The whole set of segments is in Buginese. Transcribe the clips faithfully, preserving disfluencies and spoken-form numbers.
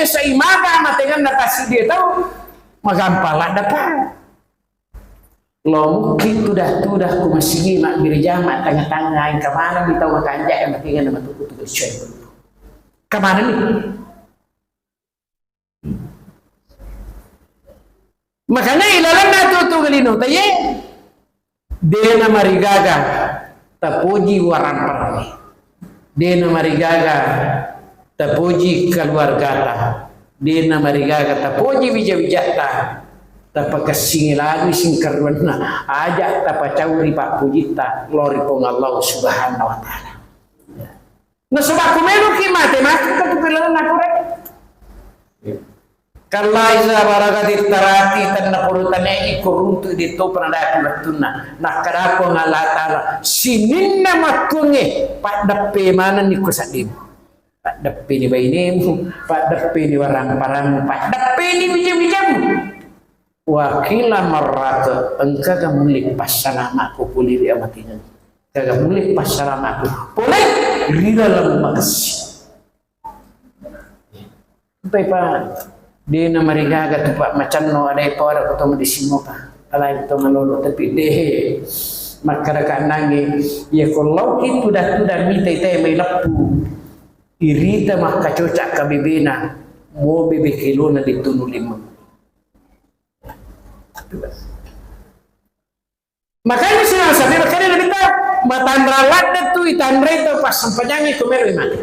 sai maga matengenna tassiddi tau, magampang ladda pa. Lo mukki tudah-tudah ku masigi mabbere jama tangnga-tangnga, engka maneng mi tau makanja e matengenna matuku-tuku coy. Engka maneng mi. Makanya ilalenna tutu lino taye, dena marigaga tapoji waramparangnge, dena marigaga tapoji keluargata, dena marigaga tapoji wija-wijatta, tapakessingi lagi singkarruanna, aja tapacauri pappujitta lao ri Puang Allah Subhanahu wa Ta'ala. Nasaba ku meloki mate, mate ka tu pelalenna Qur'an. Kalla iza balagatit taraqi, tenna pura tania iko runtu di to panadaku wettunna. Nakkadako Allah Ta'ala, sininna makkungnge, paddeppe manenni ko saddemu. Paddeppeni bainemu, paddeppeni waramparanmu, paddeppeni wija-wijamu. Wa qila man raq, engkaga mulle passalamaku pole ri amatengengnge. Engkaga mulle passalamaku pole ri laleng makessing. Empai pa, dena marigaga tu pa macanno, adai pa wara ko to madissingo pa. Alai to malolo, tapi de. Makkada kannangnge, iya ko lauki tuda-tuda mita ita mai leppu. Irita makkacoca kabebena, mo bebe kelona ditunu limeng. Makanya sila sapi makanya Nabitta, matanra ladde tu itanrai tu pas sempajangi kumero imani.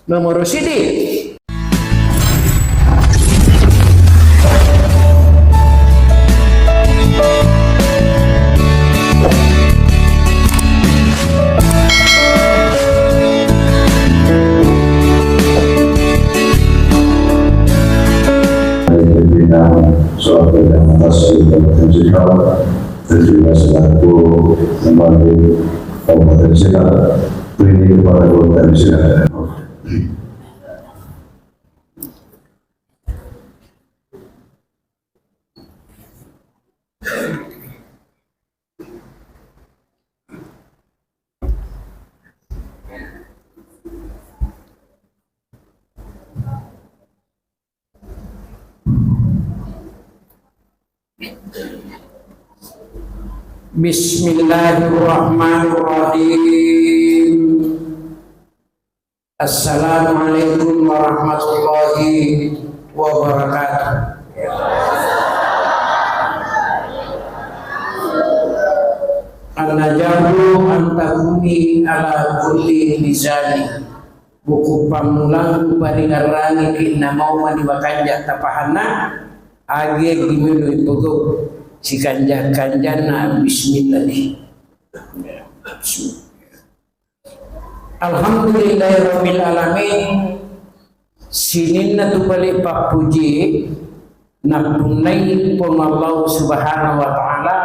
Nomor sidi. Soal pegang atas dari Kabupaten Sidrap, terima selaku membantu Kabupaten Sidrap, ini kepada Kabupaten Sidrap. Bismillahirrahmanirrahim. Assalamualaikum warahmatullahi wabarakatuh. An-najahu an takuni ala kulli lisani. Buku pammulang paringerrangi ki namau mani makanja tapahanna, age gimelo ipogau sikanja-kanjanna bismillah. Alhamdulillahirabbil alamin. Sininna tu pale pappuji nappunnai Puang Allah Subhanahu wa Ta'ala,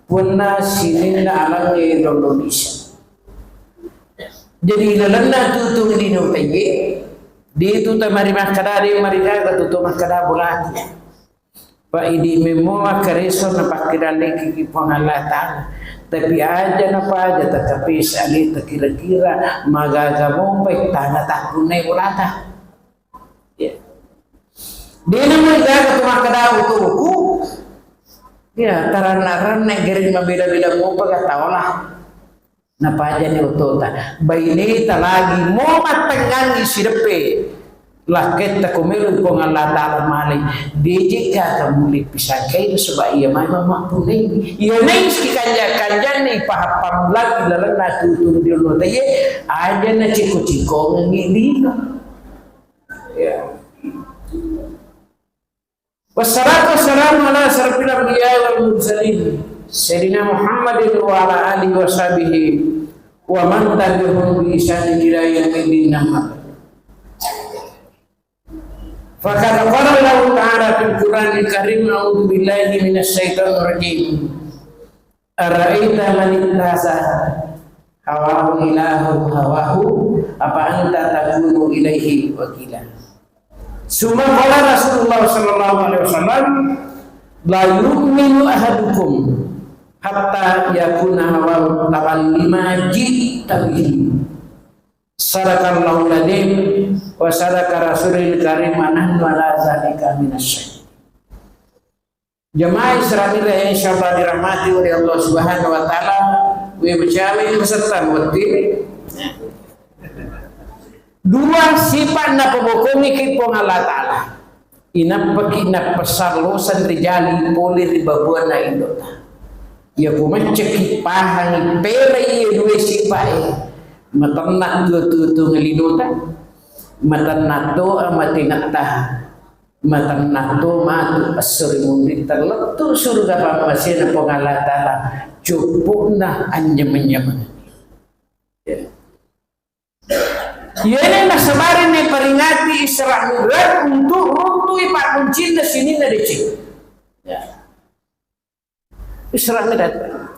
puanna sininna alangnge lollo bisa. Jadi lalenna tutung lino taiye, de tu tamari makkada, de marigaga tu to makkada bolaku. Pa idi memmo makkareso napakkidallekiki Puang Allah Ta'ala. Tapi aja napaja takapesa aleta kira-kira magaga mopai tana tappunnai bolata. Ya. Dena marigaga tu makkada utuku. Ya, taranna-ranna gering mabela-bela mopa gataola. Napajani otota, baineta lagi mo mattengngangi sideppe lakketta ko melo Puang Allah Ta'ala malai, dejekka kamulle pisangkai nasaba iya mai mamappunai. Iya nai sikanja-kanjanni pahappang lagi lalenna tutung di Allah taiye, aja naciko-cikongengi lino. Ya. Wassalatu wassalamu ala asyrafil anbiya'i wal mursalin, Sayyidina Muhammadin wa ala alihi wa sahbihi wa man tabi'ahum bi ihsanin ila yaumiddin, amma ba'd. Faqad qala Allahu ta'ala fil Qur'anil Karim, a'udzu billahi minasy syaithanir rajim. Ara'aita man ittakhadha hawahu ilahahu hawahu, afa anta takunu ilaihi wakila. Summa qala Rasulullah sallallahu alaihi wasallam, la yu'minu ahadukum hatta yakuna hawahu taba'an lima ji'ta bihi. Sadaqallahul adzim wa sadaqa rasulil karim wa nahnu ala dzalika minasyahidin. Jamaah Isra Mi'raj yang insyaallah dirahmati oleh Allah Subhanahu wa taala, we macawe ini peserta wettini. Dua sifat napabokongiki Puang Allah Taala. Inappaki nappasallosang ri jali pole ri babuanna indo'ta. Iya ku maccaki pahangi pera iya dua sifat e. Matenna tu tu tu ngelinota. Matenna to amatinetta. Matenna to matu esso ri munritta lettu suruga pammasena Puang Allah Taala cuppu'na anyameng-nyameng. Iyana nasabari naperingati Isra Mi'raj untuk runtui pakkuncinna sininna deceng. Ya. Isra Mi'raj.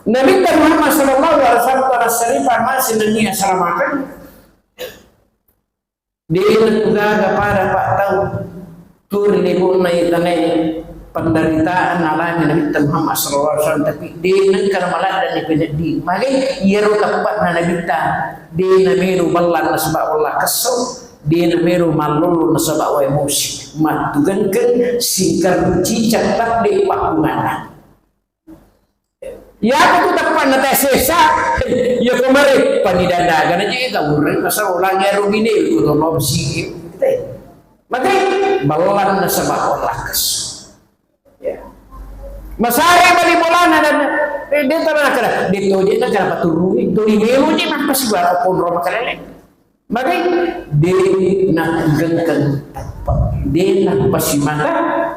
Nabitta Muhammad sallallahu alaihi wasallam pada saripa masih nennia salamakan. Dena kugaga pada pak tau turi lebona itanai penderitaan alami Nabitta Muhammad sallallahu alaihi wasallam, tapi dena kana maladda ni peneddi. Magai iyaro teppa'na Nabitta dena meru ballang nasaba Allah kesso, dena meru mallolo nasaba wa emosi. Mattugengkeng singkar cicak tadde pakkunganna. Iyapa tu teppanna tessessa, iya ko mare panidadaga na je gaureng masa ulang ya rubine ko to lobsi. Maka ballan nasaba Allah kes. Ya. Masare bali bolana dan eh, dia tanah kena, dia tu je nak kena paturui, tu di melo je nak pasti baru konro makalele. Magai de naggengkeng tappa, de nappasimata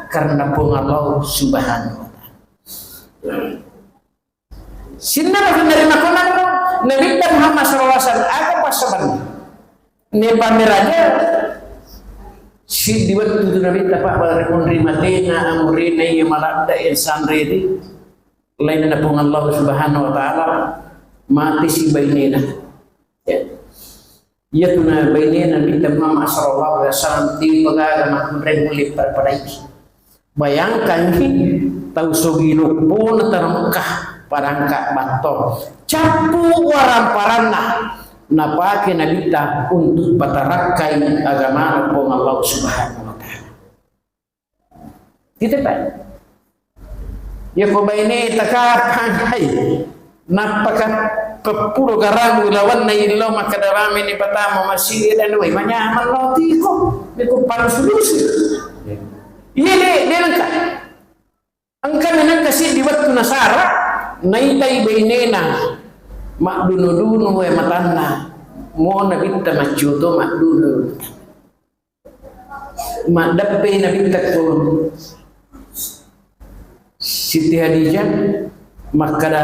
karena Puang Allah Subhanahu wa Ta'ala. Sinnara sinnari makonanro Nabitta Muhammad sallallahu alaihi wasallam aga passabanna. Ne pameraja siddi wettu tu Nabitta pa bala rekon ri matena amurena iya maladda iya sanre di lainna Puang Allah Subhanahu wa Ta'ala mati si bainena. Ya. Iyatuna bainena Nabitta Muhammad sallallahu alaihi wasallam tipe gaga makkunrai mulli pada-padaiki. Bayangkanki tau sogi loppona tana Mekkah parangka batto. Cappu waramparanna napake Nabitta untuk patarakkai agama Puang Allah Subhanahu wa Ta'ala. Kita pa. Ya ko baine takapang hai. Nappaka peppulo garang lawanna illo makkada rameni patama masiri dan wai manyamang lo tiko. Niko parusu-rusu. Iya de, de nengka. Engka menengka siddi wettu nasara naitai bainena maddunu-dunu wae matanna. Mo Nabitta maccuto maddunu. Maddeppe Nabitta ko Siti Hadijah makkada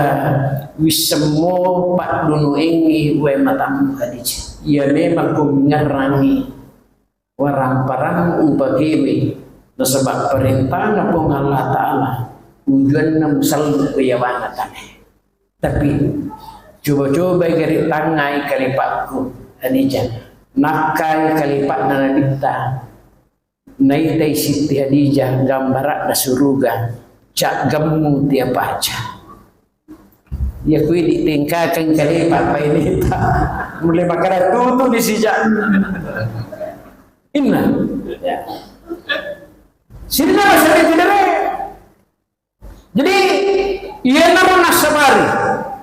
wissemmo paddunuengngi wae matammu Hadijah. Iya memang ko ngerrangi waramparang upakewe nasaba parentana Puang Allah Ta'ala tujuanna musallu ko yawana tane. Tapi coba-coba gare tangngai kalipakku Hadijah. Nakkai kalipakna Nabitta. Naitai Siti Hadijah gambarakna suruga. Caggemmu tia paca. Ya kui ditengkakan kalepa paineta. Mulai makara tutu di sijak. Inna. Ya. Sini nama saya tidak. Jadi iyanaro nassabari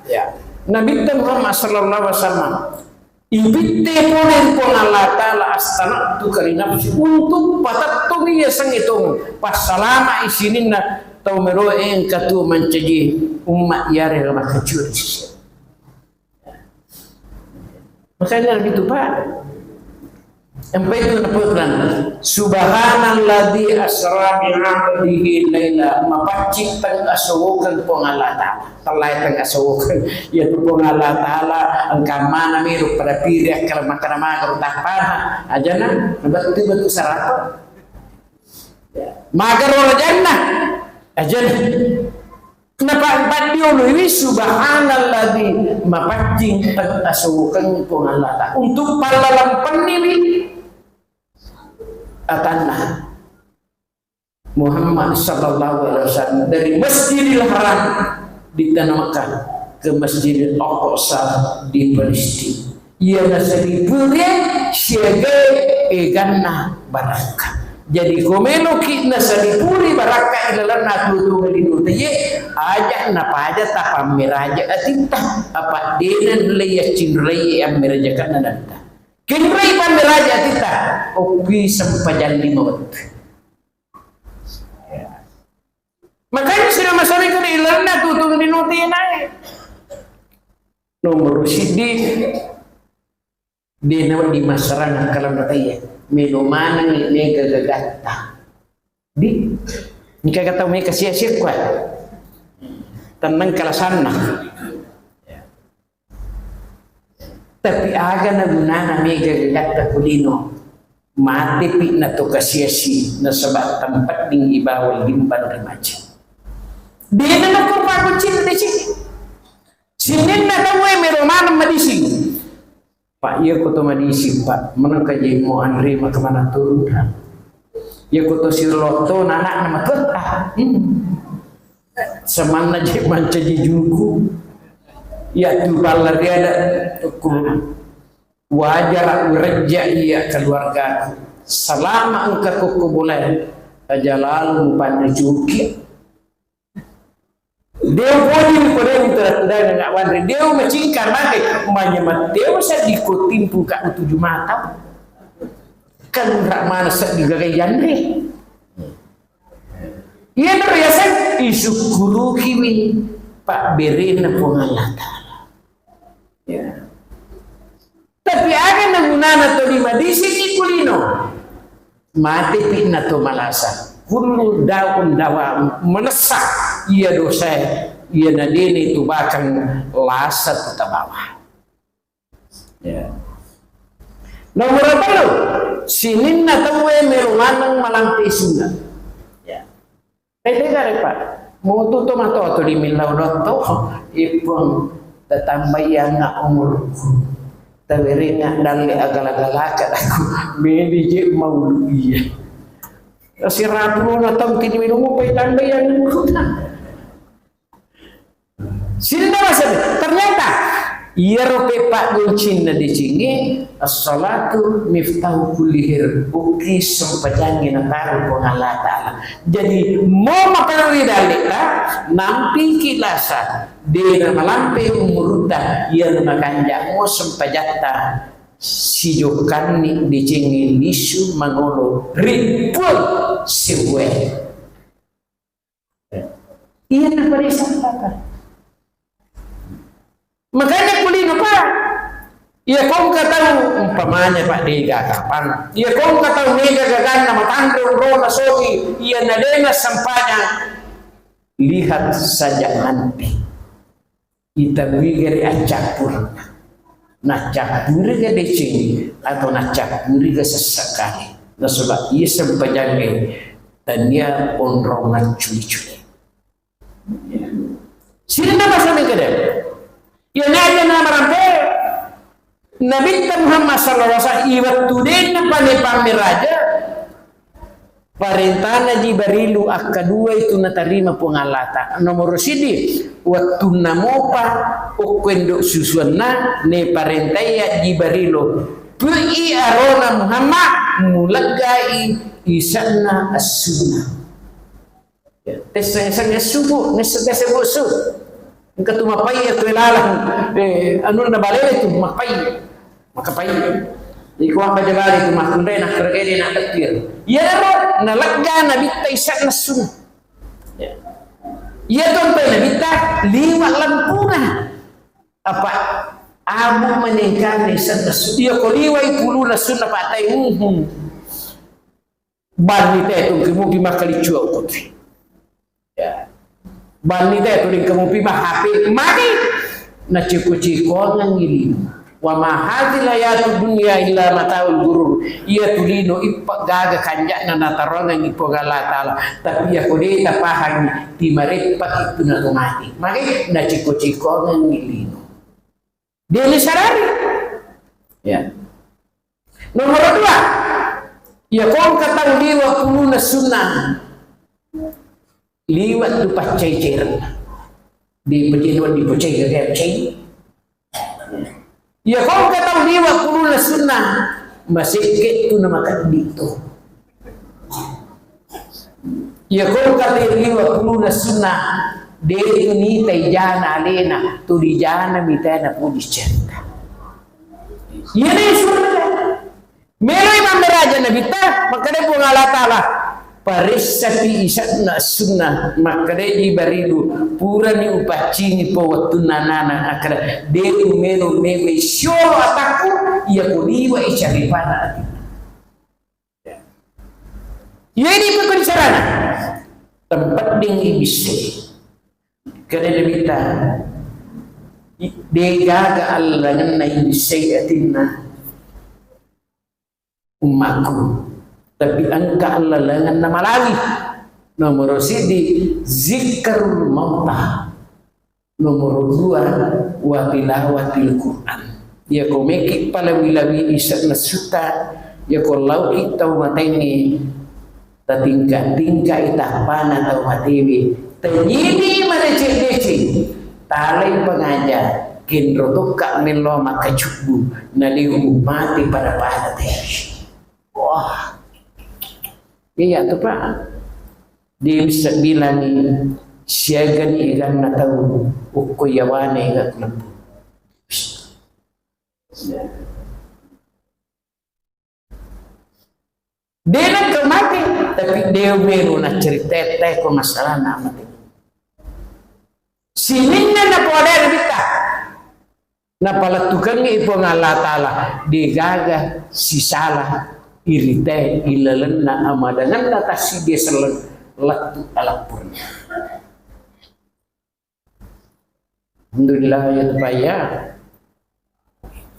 ya Nabitta Muhammad sallallahu alaihi wasallam ipitte pole ri Puang Allah Ta'ala astana'tuka li nafsi untuk patettungi iya sengnge tong passalama'i sininna tau meroe engka tu mancaji umma iyare makkacuang sisi. Makanya gitu, Pak. Sampai itu napetan. Subhanalladzi asra bi 'abdihi laila. Mapaccing teng asowokeng Puang Allah Ta'ala. Tellai teng asowokeng. Ya tu Puang Allah Ta'ala engka mana miru pada piri akkala makkada maga rutapana. Ajana betul-betul sarapa. Maga rola janna. Ajana. Napa-, paddioloi subhanalladzi mapaccing teng asokeng Puang Allah Ta'ala. Untuk pallalampenniwi atanna Muhammad sallallahu alaihi wasallam dari Masjidil Haram di tanah Mekah ke Masjidil Aqsa di Palestina. Iya nasalipuri siaga eganna barakka. Jadi ko meloki nasalipuri barakka ilalenna tuo-tuongeng linotae, aja napaja tapammeraja atitta, apa dena nalai accinrai ammerajakanna nabitta. Kenrai pammeraja atitta, okki sempajang lima wettu. Makanya sudah masalah itu ilalenna tuo-tuongeng linotae nae. Nomor siddi, de nawedding massarang akkalenna tauwe. Melo manengngi mega gagatta. Di, engka tau mega sia-sia kua. Tennang kalasanna. Tapi aga na gunana mega gagatta ku lino? Matepi na to kasiasi nasaba tempedding ibawa limbang ri mace. De na nakko pakuccinna deceng. Sininna tauwe melo maneng madising. Pak, iya ko to madising, Pak. Menengka je mo anre maka mana turun. Iya ko to sirlotto na anakna matuatta. Hmm. Samanna je mancaji juku. Iya tu balla riada ku wajar urejja iya keluargaku. Selama engka ko ko boleh aja lalu mupanne juki. Deo pojini ko deo tera-, tera-, nggak wanre. Deo macingka nake, manya mateo seddi ko timpu ka tuju mata. Kan rak mana seddi gagai yanre. Iya, biasa disukkurukiwi pabberena Puang Allah Ta'ala. Ya. Tapi aga na gunana toli madisiki ku lino? Matepi na to malasa. Kullu daun dawa manessa iya dosae, iya nadene tu bakang lasa tu tabawa. Ya. Nomor tellu, sininna tauwe melo maneng malampe sunna. Ya. Pede gare, Pak. Mutu to mato to di millau dotto. Ipun tatambayangnga umurku. Tawerengnga dalle agala-galaka daku. Medi je maulu iya. Sirapulona taung tini minum upai tambayang umurku. Sininna masami. Ternyata iyaro pe paggoncinna decengnge, as-salatu miftahu kulli khair. Okki sempajangnge nataro Puang Allah Ta'ala. Jadi mo maperri dalle'ta, nampiki lasa, dena malampe umurutta, iyaro makanja mo sempajatta sijokkanni decengnge lisu mangolo ri Puang sewwae. Iya na parisa apa? Makanya kulino, Pak. Iya kongka tau umpamanya, Pak, dega kapang. Iya kongka tau mega gaganna matanre rona sogi. Iya nadena sampanya. Lihat saja nanti. Ita mega ri accappureng. Naccappuriga deceng atau naccappuriga sessekali. Nasaba iya sempajangnge tania onrong nacculi-culi. Sininna masami kede. Iya naja na marampe Nabitta Muhammad sallallahu alaihi wasallam iwettu denna pane pammeraja parentana Jibrilu akkadua itu natarima Puang Allah Ta'ala. Nomor sidi, wettunna mopa okko endo susuanna ne parentaya Jibrilu. Pui arona Muhammad muleggai isanna as-sunnah. Ya, tesseng-seng essu, Bu, ngesseng-ngesseng, Bu, essu. Engka tu mapai ya, tu lalang, eh, anunna balele tu mapai. Makapai. Iko apa jabale tu makkunrai nak kergede nak tektir. Iya ro, nalegga nabitta isanna as-sunnah. Ya. Iya tu ampai nabitta liwa lampuna. Apa abu menengkane isanna as-sunnah. Iya ko liwai puluna sunnah patai. Mhm. Banni te tu engka mupi makkalicua okko tu. Ya. Banni te tu engka mupi ma H P mati. Naciko-cikoangengngi lino. Wa ma hadzihil hayatud dunya illa mataul ghurur. Iya tu lino ippa gaga kanja'na nataroangengngi Puang Allah Ta'ala. Tapi iya ko de tapahangngi, timareppa itu na mati. Magi naciko-cikoangengngi lino. Dia ni sadari. Ya. Nomor dua, iya ko engka tau liwa puluna sunnah, liwa tu paccai-cairenna. Di pejeno di pecai gare pecai. Iya ko engka tau liwa puluna sunnah, masekke tu na makeddi tu. Iya ko engka tau liwa puluna sunnah, de tu nitai jana alena, tu dijana mitai na puji cerita. Iya ne sunnah. Meloi mammeraja Nabitta, makkeda Puang Allah Ta'ala, paressapi isanna sunnah, makkeda Jibrilu, purani upaccini po wettunna nana, akkeda, de umelo mewai siolo atakku, iya ko liwa i caripana ati. Iya ini pekko carana. Tempedding ibissai. Kede Nabitta, degaga allangenna ibissai atinna ummaku, tapi engka allalengenna malawi. Nomoro siddi, zikrul mauta. Nomoro dua, wa tilawatil Quran. Iya ko meki palawi-lawi isenna sutta, iya ko lauki tau matengnge, tatingka-tingkai tappana tau matewe, tanyini madeceng-deceng, talai pengaja, kenro tokka mello makkacubbu, naliu mate pada-pada tewe. Wah. Iya tu, Pak. Dia bisa bilangi siagani eganna tau ukko yawane ega lembu. Dena ke mati, tapi dia meru na cerita teko masalah na mati. Sininna na poda Nabitta. Napalettukengngi Puang Allah Ta'ala, degaga sisala irite ilalenna amadangenna tassiddi selleng lettu alappurna. Alhamdulillah ya tupaya.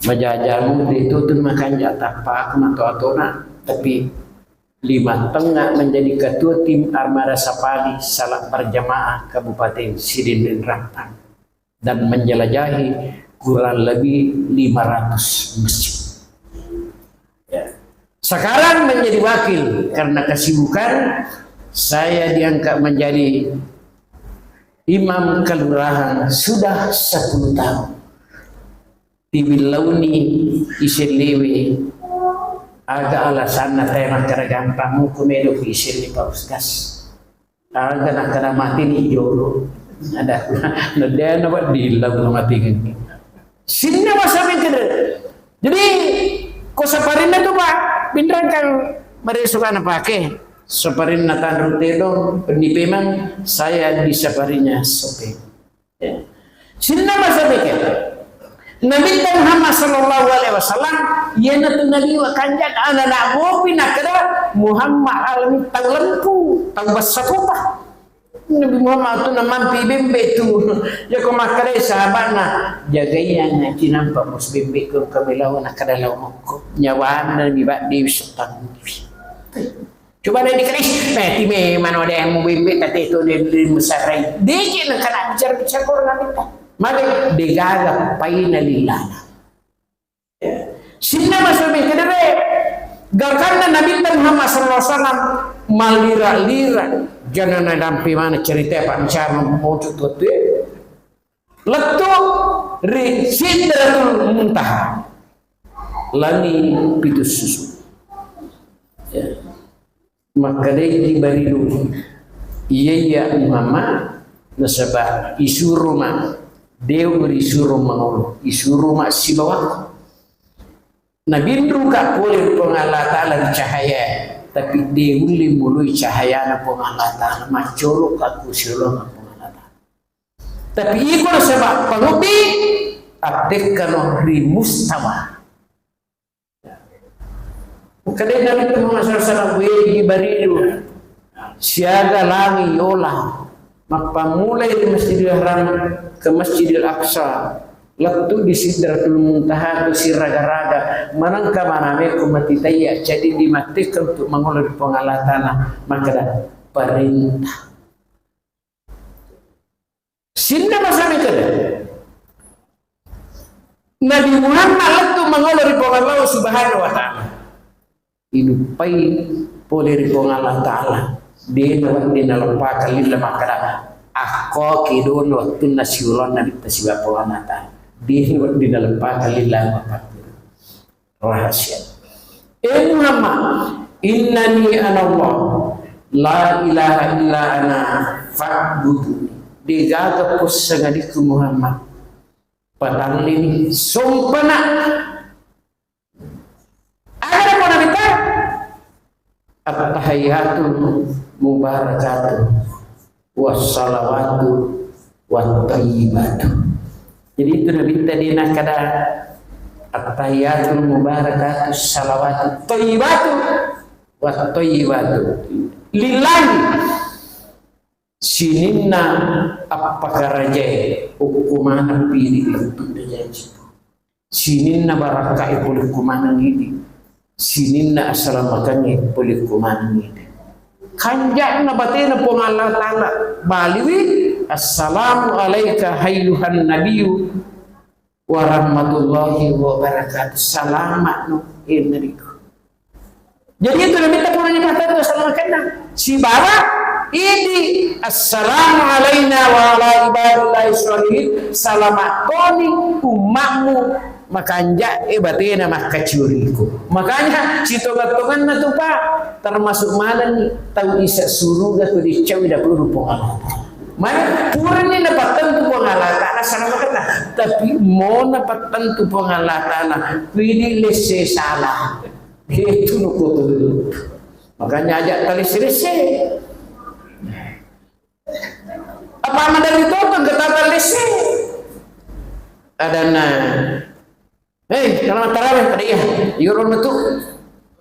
Majajamu itu tu makanja tappa aku mato-atona, tapi lima tengah menjadi ketua tim Armada Safari salat berjamaah Kabupaten Sidin Rantang. Dan menjelajahi kurang lebih lima ratus masjid. Ya. Sekarang menjadi wakil karena kesibukan, saya diangkat menjadi imam kelurahan sudah sepuluh tahun. Tiwillauni isellewe, aga alasanna tena kara gampang muku melo iselli Pak Ustaz. Aga nakkeda mateni jolo. Ada, nadena wedding lao matengeng. Sinna masa mengkede. Jadi, ko saparinna tu, Pak, pinrang kan mareso kana pake. Saparinna tanru tedong, penni pemang, saya di saparinya sope. Sinna masa mekere. Nabitta Muhammad sallallahu alaihi wasallam, iyanatu Nabi wa kanjak anak-anak mopi nakkeda Muhammad alami tau lempu, tau bassa kota. Nabi Muhammad tu namampi bembe tu. Ya ko makkeda sahabatna, jagaianna cinampa mus bembe ko kabelau nakkeda lau mokko. Nyawana mi badde wisutang. Coba deh dikeris, eh, time mano deh mu bimbi tadi itu di, di musarai. Dikit nang kana bicara-bicara corona kita. Maka degaga paina lilana. Ya. Sinna masuk mi kedere. Gakanna Nabi Muhammad sallallahu alaihi wasallam malira-lira. Jangan ada dampi mana cerita Pak bicara mau tuh tuh. Lettu ri Sidratul Muntaha. Langi pitu susu. Ya. Makkedai Jibrilu, "Iya, iya, Muhammad, nasaba isuro ma, deu risuro mangolo, isuro ma sibawaku." Nabinruka pole Puang Allah Ta'ala ri cahaya, tapi de ulle muloi cahayana Puang Allah Ta'ala, maccoloka ku siolona Puang Allah Ta'ala. Tapi iko nasaba pangobbi attekkano ri mustawa. Kadai Nabi Muhammad sallallahu alaihi wasallam, "Wé Jibrilu, siaga langi yola, mappammulai ri Masjidil Haram ke Masjidil Aqsa, lettu di Sidratul Muntaha tu siraga-raga, manengka manamekko matitaiya, jadi dimattekkang untuk mangolo ri Puang Allah Ta'ala, makkeda parenta." Sinna masami kada. Nabi Muhammad lettu mangolo ri Puang Allah Subhanahu wa Ta'ala. Inuppai pole ri Puang Allah Ta'ala. Dena wedding naleppakang lilla makkeda, akko kedona wettunna siulonna Nabitta sibawa Puang Allah Ta'ala. Dini wedding naleppakang lillahi mappattu. Rahasia. Eh Muhammad, innani ana Allah, la ilaha illa ana fa'buduni. Degaga pusseng adikku Muhammad. Patallini, sumpana. Aga ko Nabitta? At-tahiyyatul mubarakatuh wassalawatu wattayyibatu. Jadi itu Nabitta de nakkeda at-tahiyyatul mubarakatuh salawatu thayyibatu wattayyibatu lillahi. Sininna appakarajae ukku maneng pidi lettu de jaji. Sininna barakkae pole ku maneng idi. Sininna assalamakengnge pole ku maneng idi. Kanja'na batena Puang Allah Ta'ala baliwi, "Assalamu alaika hayyuhan nabiyyu warahmatullahi wabarakatuh." Salama'no, eh, Nabiku. Jadi itu Nabitta purani pattentu assalamakenna. Sibawa idi, "Assalamu alaina wa ala ibadillahi sholihin." Salama toni ummamu makanja e batena makkaciuriku. Makanya sitonga-tonganna tu, Pak, termasuk manenni tau isa suruga tu dicau ida puru Puang Allah. Mana purani napattentu Puang Allah Ta'ala salamakenna, tapi mo napattentu Puang Allah Ta'ala, widi lesse salah. Itu nukutu. Makanya aja talesse-lesse. Apa madari totong ke tata lesse? Adana. Hei, kalau tarawih pada iya, yuro metu.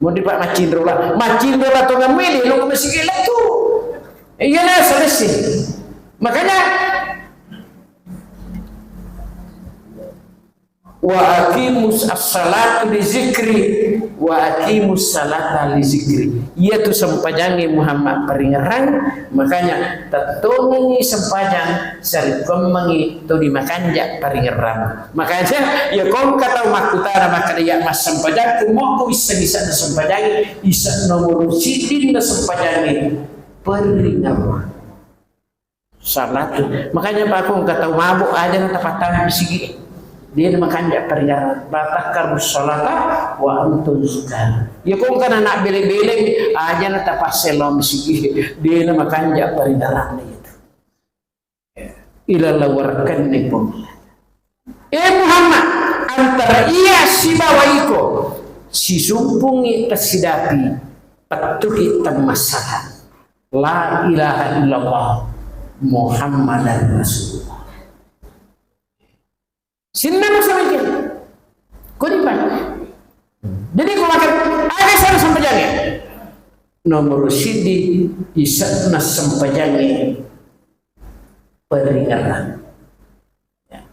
Mau di Pak Macindro lah. Macindro lah tongeng mede lo ke masjid lettu. Iya nah selesai. Makanya wa aqimus as-salatu li zikri, wa aqimus salata li zikri. Iyatu sempajangnge Muhammad paringerrang, makanya tettongengi sempajang sarekkuammengi to di makanja paringerrang. Makanya ya kongka tau makkutana makkeda ya massempajangku mokko isseng-iseng sempajangnge, iseng nomor sidin sempajangnge paringerrang. Salatu. Makanya pakong kata mabuk aja na tapattama misigi. Dia na makanja paringerrang. La taqrabus salata wa antum sukara. Ya kong kana nak bele-bele aja na tapasselo misigi. Dia na makanja paringerrang itu. Ila lawarkan ni pun. Eh Muhammad, antara iya sibawa iko sisumpungi tasidapi pettuki temmasalah. La ilaha illallah Muhammadar Rasulullah. Sinna masa mikir. Kodi pa. Jadi ko makan ada sana sempajangnge. Nomor sidi isakna sempajangnge paringerrang. Ya.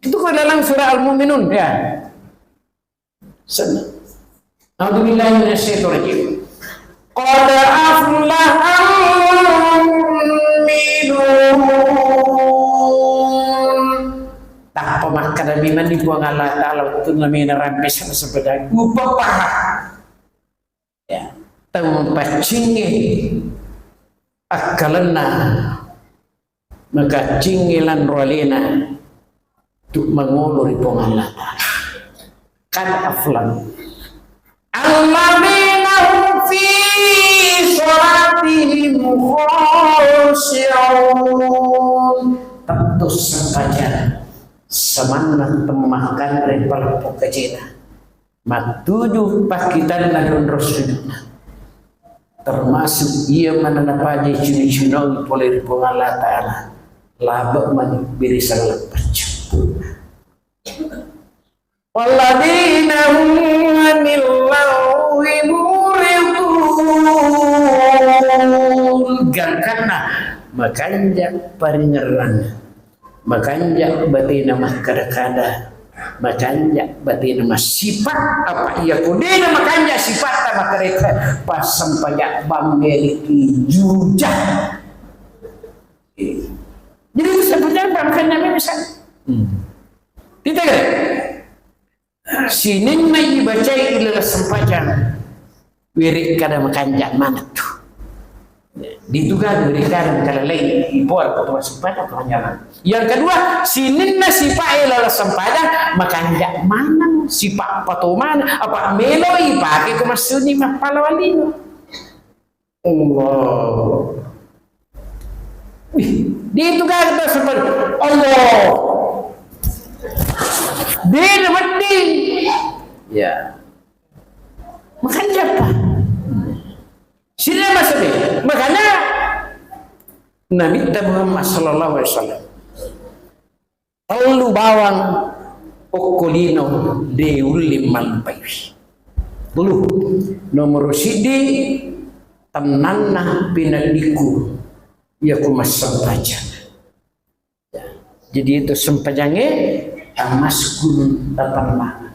Itu ko dalam surah Al-Mu'minun ya. Senna. A'udzubillahi minasyaitonirrajim. Qad aflahal mu'minun. Tappa makkeda memang ni Puang Allah Ta'ala wettunna mena rampe sama sempajangnge. Upepara. Ya. Tau paccingnge akkalenna. Makaccingngi lanro alena tu mangolo ri Puang Allah Ta'ala. Kan aflam. Alladzina hum fi salatihim khashi'un. Tentu sempajanna samanna temmakan ri paleppo kajena. Mattuju pakkitanna donro sujudna. Termasuk iya manana paja cuni-cunong pole ri Puang Allah Ta'ala. Labe mani biri sallang paccappuna. Walladzina hum 'anil laghwi mu'ridun. Gangkanna makanja paringerranna. Makanja batena makkada-kada, makanja batena massipa, apa iya ko dena makanja sipatta makkada, passampaja bammeriki juja. Jadi itu sebenarnya makanya memang bisa. Hmm. Tidak ada. Sininna ibacai ilalang sempajang, wiri kada makanja maneng tu. Ditu gaga berikan kalalai ipoa ketua sempajang kepanjangan. Yang kedua, sininna sifat elo sempajang makanja maneng, sifat patomana, apa meloi pake ko massuni mappalawalino. Allah. Wih, ditu gaga sempajang. Allah. Dia wedding. Ya. Makanja apa? Sila masabe. Makanya Nabitta Muhammad sallallahu alaihi wasallam tellu bawang okko lino de ulle mallupai. Tellu. Nomoro siddi, tennanna peneddiku, iya ku massempajang. Jadi itu sempajange tamaskun tatenna.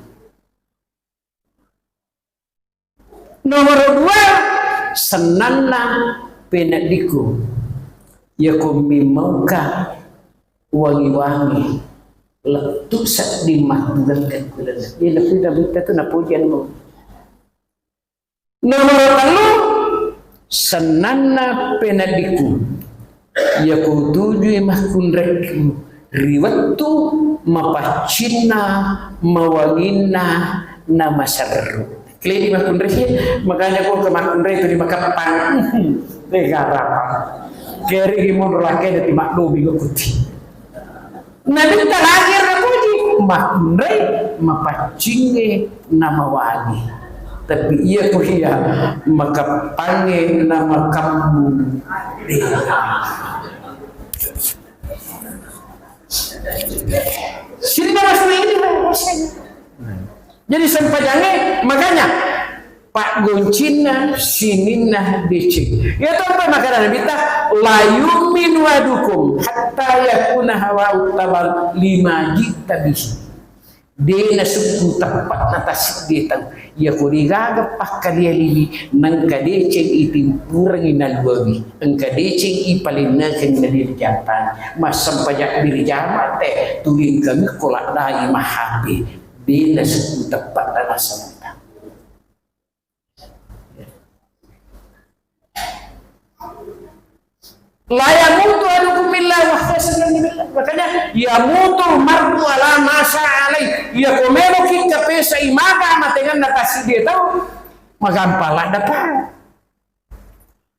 Nomoro dua, sennanna peneddiku. Yako mimauka wangi-wangi, lettu sedding mattugangka kulana. Iya, napuji Nabitta tu napuji anu. Nomoro tellu, sennanna peneddiku. Yako tujui makkunrekku ri wettu mapaccinna, mawanginna, na maserru. Keledi makkunrai, makanya ko ke makkunrai tu di Makappang. Tega apa? Keri ki mundur laki di Makdomi kuti. Nabitta lagi napuji, makkunrai, mapaccinge, na mawangi. Tapi iya ko iya makappange na makammu. Sininna masalah ini, Pak. Jadi sempajange, makanya paggoncinna sininna deceng. Iya to apa makana Nabitta, la yu'minu ahadukum hatta yakuna hawahu taba'an lima ji'ta bihi. De nasukku teppa'na tassiddi tau. Iya ko degaga pakkalia liwi, nengka deceng itimpurengi naluawi, engka deceng ipalennakeng nadiri jatang. Massempajang berjamaah te, tuling kami ko laddai mahape, de nasukku teppa'na nasanta. La yamutu ahadukum illa wa huwa yas'alu billah. Makanya, yamutul mar'u ala ma syaa alaih. Iya ko meloki kapesai maga amatenganna tassiddi tau, magampa ladda pa.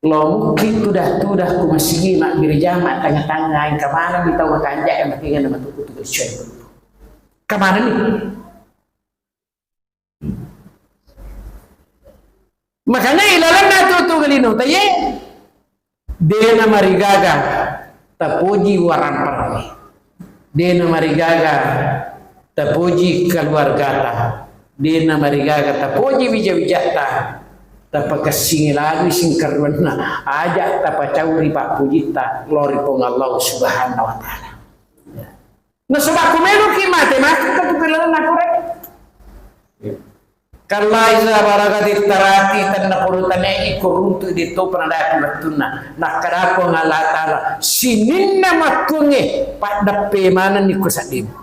Lo mungkin tudah-tudah ku masigi mabbere jama tanga-tanga, engka maneng di tau makanja e matenganna matuku tu bersyukur. Kemana nih? Makanya ilalenna tu, tu lino taye, dena marigaga tapoji waramparangnge, dena marigaga tapoji keluargata, dena marigaga tapoji wija-wijatta, tapakessingi lagi singkarruanna, aja tapacauri pappujitta lao ri Puang Allah Subhanahu wa Ta'ala. Nasaba ku meloki mate, mate ka tu pelalang nakore. Kalla iza balagatit taraqi, tenna pura tanai ko runtu di to panadaku wettunna. Nakkadako Allah Ta'ala, sininna makkunge, paddeppe manenni ko saddemu.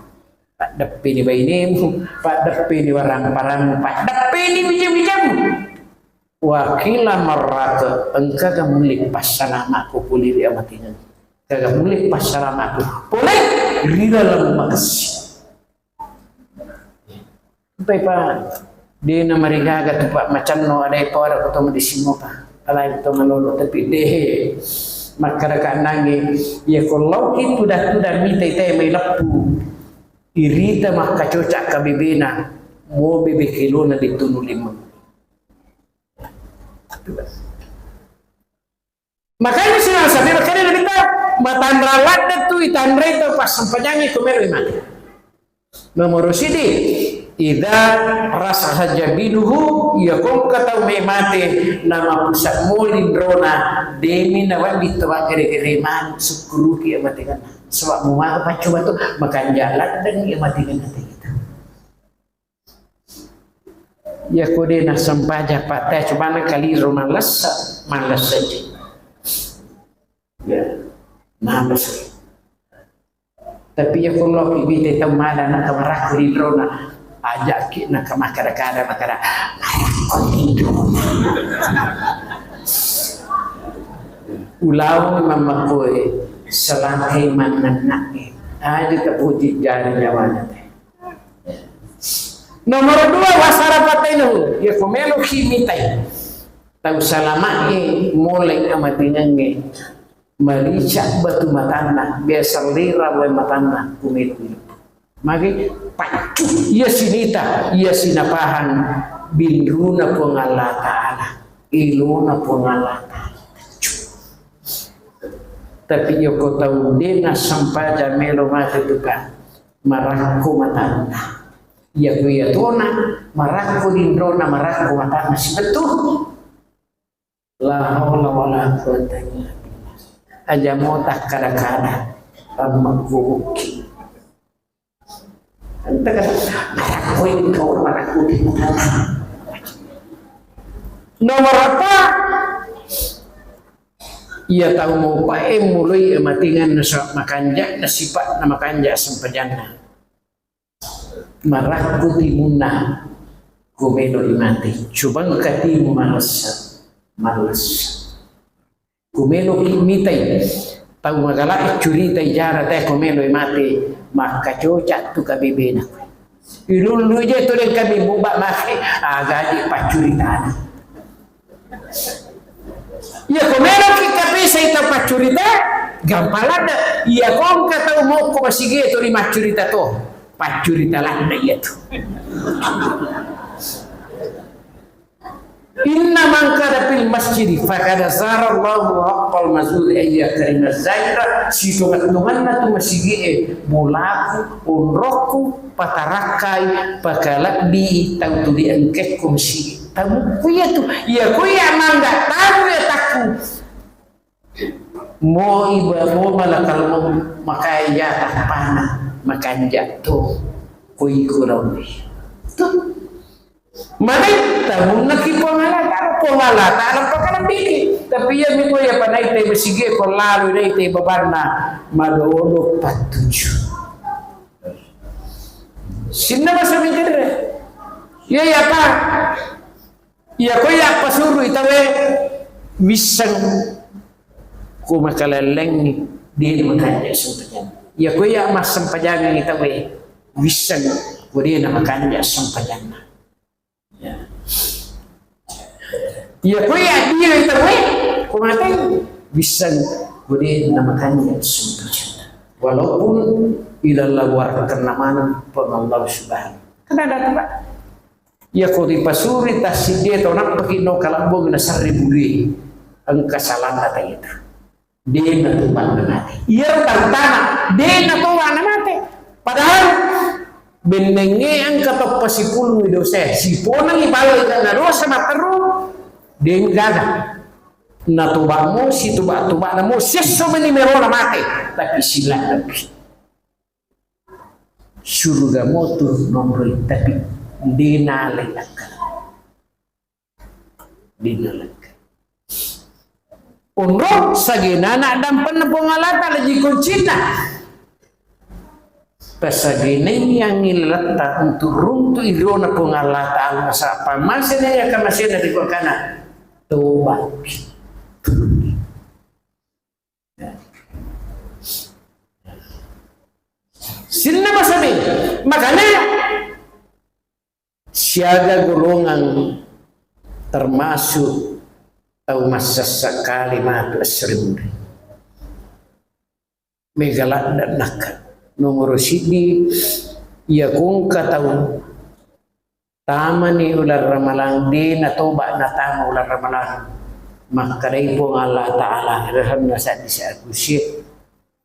Paddeppeni bainemu, paddeppeni waramparammu, paddeppeni wija-wijamu. Wa qila man raq, engkaga mulle passalama'ku pole ri amatengengnge? Engkaga mulle passalama'ku pole ri laleng makessing? Empai pa, dena marigaga tu pa macanno, ada pa, ada ko to madisimo pa, alai to malolo, tapi de makkada kanangi, iya ko lauki tuda-tuda mita ita mai leppu, irita makkacoca kabebena, mo bebe kelona ditunu limeng. Makanya sila sapi makanya Nabitta, matanra ladde tu itanrai tu passempajangi ko melo mate. Nomoro sidi, idza rasaha jabinuhu, iya ko engka tau mai mate, namapusa mo linrona, demi nawedding tawagere-gere manu, sukkuruki amatengenna. Sebab mu maka paccoba tu, makanja ladde amatengenna te kita. Iya ko de nassempajang patte, cuma na kaliro mallessa, mallessa ji. Ya, mallessa. Tapi iya ko loki bite tau mala na kamaraku linrona, ajaki na kamakkada-kada makkada, "Marakko linrona." Ulaung mammakkoe, selakai mannenna'e. Aja tapuji jari nyawana te. Nomor dua, wasara patailu, ya ko meloki mitai. Tau salama'e mulai amatingangnge. Marica batu matanna, biasa lera wae matanna, kumelo. Magi paccu, iya sinita, iya sinapahang binruna Puang Allah Ta'ala, ilona Puang Allah Ta'ala. Paccu. Tapi yoko tau dena sempaja melo mate tu, Pak, marakko matanna. Iya ku iya tona, marakko dinrona, marakko matanna, sibettu. La haula wala quwwata illa billah. Aja mo takkada-kada, ammakkuki. Marakko engkau, marakko di matamu. Nomor apa? Iya tau mau pae mulai matingan nasa makanja, nasipa na makanja sempajanna. Marakko timunna, ko melo ri mate. Coba engka timu malessa, malessa. Ko meloki mitai, tau magala curitai jara te ko melo mate, makkacoca tu kabebena. Ilullu je tu deng kami muba make, agaji paccuritana. Iya ko meloki kapisai tau paccurita, gampang ladde. Iya ko engka tau mokko masigi tu ri maccurita to, paccurita ladde iya tu. Inna man qala fil masjidi faqad zara Allahu haqqal mazuri ayya karima zaira, sitonga-tonganna tu masigi'e bolaku, onrokku, patarakkai, pakalebbi tau tuli engkekko masigi. Tamukku iya tu, iya ko iya mangga tamu iya takku. Mo iba, mo malakal mo makanja tappana, makanja to, ko iko launi. Tuh. Mane, tamunnaki Puang Allah Ta'ala, Puang Allah Ta'ala pakalebbiki. Tapi iya mi ko iya panai te masigi ko lalu dai te babanna, madodo pattuju. Sinna masa mikir. Iya, iya, Pak. Iya, ko iya pasuru itawe wisseng ko makalellengi, de makanja sempajanna. Iya, ko iya massempajangi itawe wisseng ko de na makanja sempajanna. Ya. Iya, ko iya dia itawe ko mate wisseng ko de na makanja sempajanna. Walaupun ilalla warakkenna maneng Puang Allah Subhanahu. Karena ada, Pak. Iya ko ripasuri tassiddi tau nappaki no kalabbong na sarri bului. Engka salanna taitu. Dena tu banna mate. Iya tantana, dena tu banna mate. Padahal bennengnge engka toppa sipulung dosa, siponengi balo na dosa matteru, deng gaga. Na toba mo, si toba-toba na mo, sesso meni merona mate, tapi sila lebih. Suruga motu nonroi, tapi dena lai akkala. Dena lai akkala. Onro sagenana dampenna Puang Allah Ta'ala ji kuncinna. Tasagenaiangi letta untuk runtu irona Puang Allah Ta'ala, nasaba masena ya kamasena di kana toba. Sinna masabe, makanya siaga golongan termasuk tau massessa kali matu essere muri. Mega ladde nakka. Nomoro siddi, iya kongka tau tamani uleng Ramalang, de natoba natama uleng Ramalang. Makkedai Puang Allah Ta'ala, rehenna saddi sakusie.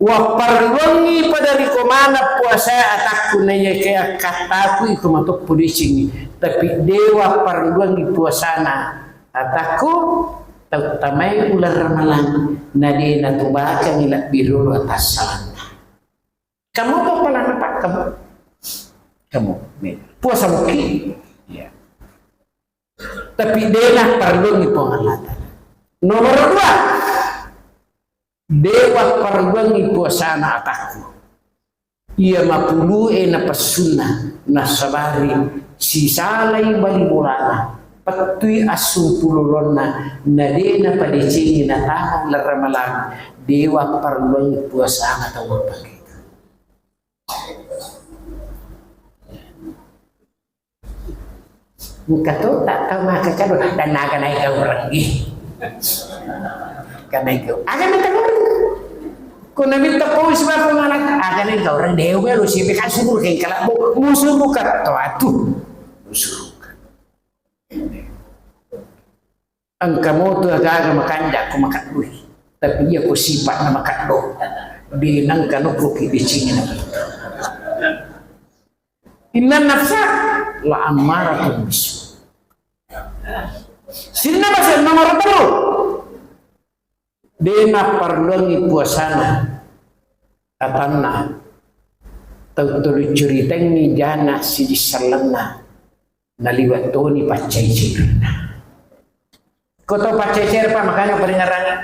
Wapparelluangngi pada riko maneng puasa atakku, naiyakia kattaku iko matoppo decengngi. Tapi de wapparelluangngi puasana atakku, tattamai uleng Ramalang, na de natobakengngi lebbi riolo atassalanna. Kamu apa pelana, Pak? Kamu? Kamu. Nih. Puasa muki? Iya. Tapi de napparelluangngi Puang Allah Ta'ala. Nomor dua, de wapparelluangngi puasana atakku. Iya mapulue napessunna, nasabari sisalai bali bolana. Pettui assumpulo ulonna, na de' napadecengi natamang lerre malang, de' wapparelluangi puasana tau mappakeka. Engka to tak tau makkeda, "Dan aga naik gaureng, ih." Kan naik gaureng. Aga naik gaureng. Ko naminta pau sebab penganak, aga naik gaureng, de' melo sipe kan suruh ke kalabbo, musuh buka to atu. Musuh buka. Engka moto aga-aga makanja' ko makaddoi, tapi iya ko sipa'na makaddo, de' nengka nokko ki decengi na. Inna nafsa la ammaratun bisu. Sininna basa nomor tellu. De' napparelluangi puasana atanna tau tuli curitangngi jana siji sellenna. Naliwat toni paccai-cairenna. Ko tau paccai-caireng, Pak, makanya peringarangi.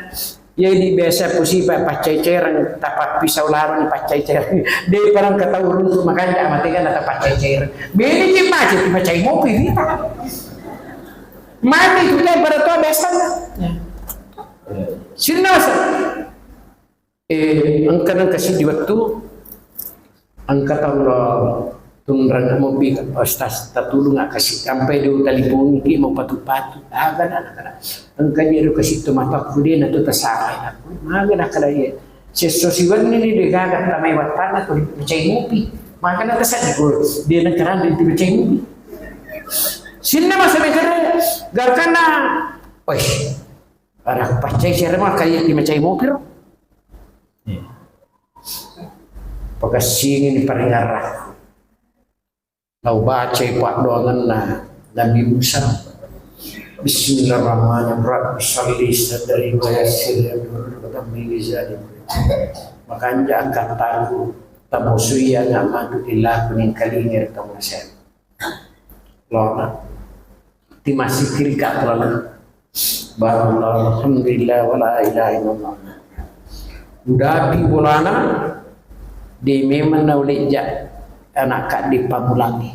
Jadi biasa pusi, Pak, paccai-caireng, tapappisau larang paccai-caireng. De' parang ketau runtu makanja' mate kan atau paccai-caireng. Beda je macet, macai mopi, Pak. Mati itu kan pada tua biasa. Sininna basa. Eh, engka nengka siddi wettu, engka tau lo tunrang mopi, Ustaz, tatulung kasi, sampai di talipongi ki mau patu-patu, aga na kada. Engka je ro kasi tu mata kude na tu tasala aku. Maga na kada ye. Sesso siwenni ni de' gaga tamai wattanna ko dipacai mopi. Maga na tasaddi ko de' na karang dipacai mopi. Sininna basa mekere, gakana, wes, ada paccai-caireng mah kaya timacai mopi ro. Iya. Pakassingini paringarrakku. Lau bacai paddoangenna Nabi Musa. Bismillahirrahmanirrahim. Rabbi shalli sadri wa yassir li amri wa tammi bizari. Makanja' akkattaku, tamusui aga matu illaku ningkalingi ri tau maseng. Lona. Timasikiri ka lona. Subhanallah, alhamdulillah, wa la ilaha illallah. Udapi bolana, de' memang naulejja anak kadde pamulangi.